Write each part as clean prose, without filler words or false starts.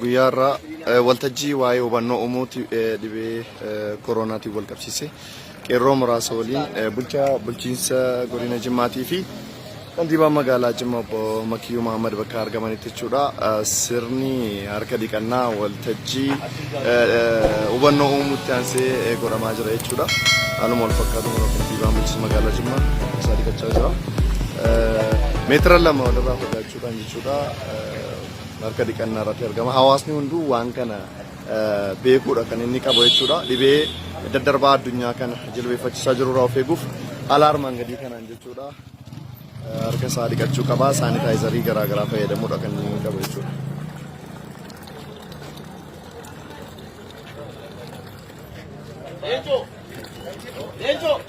Guyyaa har'aa waltajjii waa'ee hubannoo uumuuti dhibee koronaatiin wal qabsiise qeerroo muraasa waliin bulchaa bulchiinsa godina Jimmaatii fi kantiibaa magaalaa Jimmaa obbo Makiyyuu Mahammad bakka argamanitti jechuudha. Sirni harka dhiqannaa waltajjii hubannoo uumuutti aansee godhamaa jira jechuudha. Haaluma wal fakkaatu kantiibaan bulchiinsa magaalaa Jimmaa isaa dhiqachaa jira. Meetira 2 walirraa fagaachuudhaan jechuudha. Harka dhiqannaa irratti argama. Hawaasni hunduu waan kana beekuudha kan inni qabu jechuudha. Dhibee daddarbaa addunyaa kana jilbeeffachiisaa jirurraa of eeguuf haala armaan gadii kanaan jechuudha. Harka isaa dhiqachuu qaba. Saanitaayizarii garaa garaa fayyadamuudha kan inni qabu jechuudha. Leencoo! Leencoo!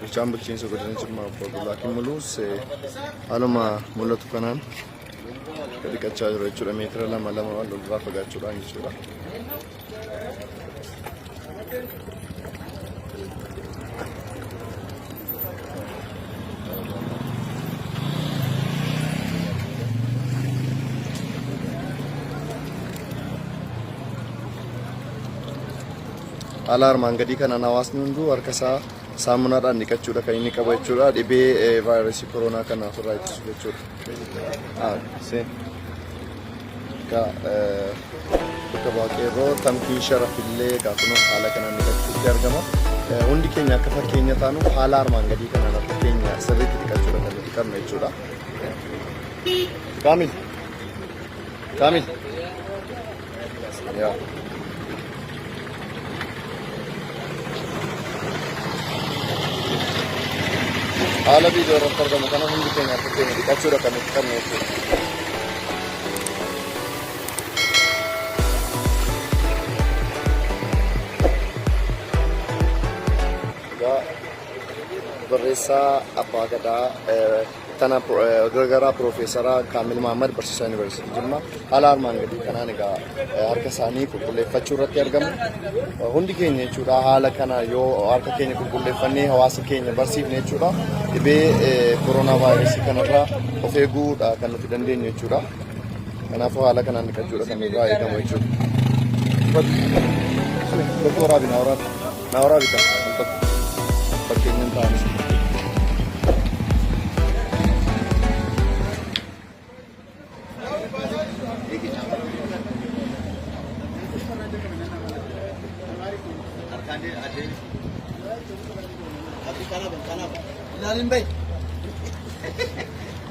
Bulchaan bulchiinsa godina Jimmaa obbo Abdullaakiin Muluus haaluma mul'atu kanaan dhiqachaa jiru jechuudha. Meetira 2 2 wal irraa fagaachuudhaan jechuudha. Haala armaan gadii kanaan hawaasni hunduu harka isaa saamunaadhaan dhiqachuudha kan inni qabu jechuudha. Dhibee vaayirasii koronaa kana ofirraa ittisuuf jechuudha. Seen. Egaa bakka bu'aa qeerroo Tamkiin Sharafillee egaa kunoo haala kanaan dhiqachuutti argama. Hundi keenya akka fakkeenya taanu haala armaan gadii kanaan harka keenya sirriitti dhiqachuudha kan nuti qabnu jechuudha. Kaamil. Kaamil. Yaa. Haala viidiyoo irratti argamu kana hundi keenya harka keenya dhiqachuudha kan nuti qabnu jechuudha. Egaa barreessaa abbaa gadaa tana gargaaraa piroofeesara Kaamil Mahammad barsiisaa yuunivarsiitii Jimmaa haala armaan gadii kanaan egaa harka isaanii qulqulleeffachuu irratti argamu. Hundi keenya jechuudha haala kana yoo harka keenya qulqulleeffannee hawaasa keenya barsiifne jechuudha dhibee koronaa vaayirasii kanarraa of eeguudha kan nuti dandeenyu jechuudha. Kanaafuu haala kanaan dhiqachuudha kan nurraa eegamu jechuudha. Tokko waraabi naa waraabi. Naa waraabi kan tokko. Fakkeenyan ta'anis. Ilaalin bahi.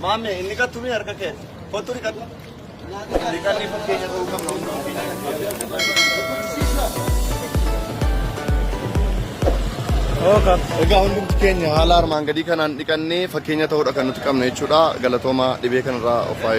Maamme inni qattu mi harka kee? Kottu dhiqadhu. Dhiqannee fakkeenya ta'uu qabna hundi keenya. Egaa hundumti keenya haala armaan gadii kanaan dhiqannee fakkeenya ta'uudha kan nuti qabnu jechuudha. Galatoomaa dhibee kanarraa of haa